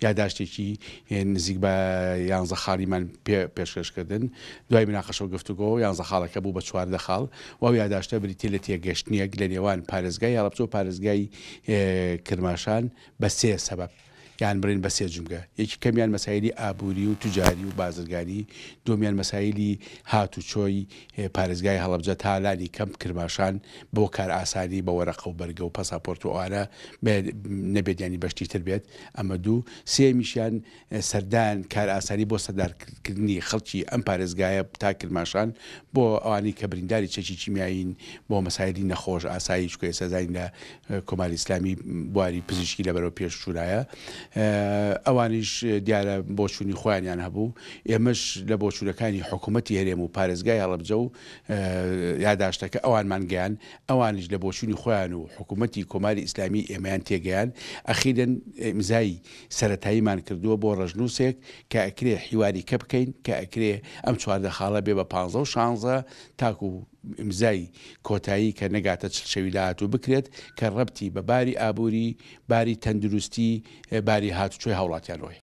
یاداشتێکی نزیک بە یانزە خاڵیمان پێ پێشکەش کردن. دوای مناقەشە و گفتوگۆ، یانزە خاڵەکە بوو بە 14 خاڵ و ئەو یاداشتە بریتییە لە تێگەشتنێک لە نێوان پارێزگای هەڵەبجە و پارێزگای کرماشان بە سێ سەبەب یان بڵێین بە سێ جومگە، یەکەمیان مەسایلی ئابووری و توجاری و بازرگانی، دووەمیان مەسایلی هاتوچۆی پارێزگای هەڵەبجە تا لانی کەم کرماشان بۆ کارئاسانی بە وەرەقە و بەرگە و پەساپۆرت و ئەوانە نەبێت یانی بەشتی تر بێت، ئەمە دوو، سێیەمیشیان سەردان کارئاسانی بۆ سەردارکردنی خەڵکی ئەم پارێزگایە تا کرماشان بۆ ئەوانەی کە برینداری چەکی کیمیایین بۆ مەسایلی نەخۆش ئاسایی چونکە ئێستا زانین لە کۆماری ئیسلامی بواری پزیشکی لە بەرەو پێش چوونایە ئەوانیش دیارە بۆچوونی خۆیانیان هەبوو ئێمەش لە بۆچوونەکانی حکوومەتی هەرێم و پارێزگای هەڵەبجە و یاداشتەکە ئەوانمان گەیان ئەوانیش لە بۆچوونی خۆیان و حکوومەتی کۆماری ئیسلامی ئێمەیان تێگەیان ئەخیرەن ئیمزای سەرەتاییمان کردووە بۆ ڕەشنووسێک کە ئەکرێ حیواری کە بکەین کە ئەکرێ ئەم 14 خاڵە بێ بە پانزە و شانزە تاکو ئیمزای کۆتایی کە نەگاتە 40 شەوی داهاتوو بکرێت کە ڕەبتی بە باری ئابووری، باری تەندروستی، باری هاتوچۆی هاوڵاتیانەوە هەیە.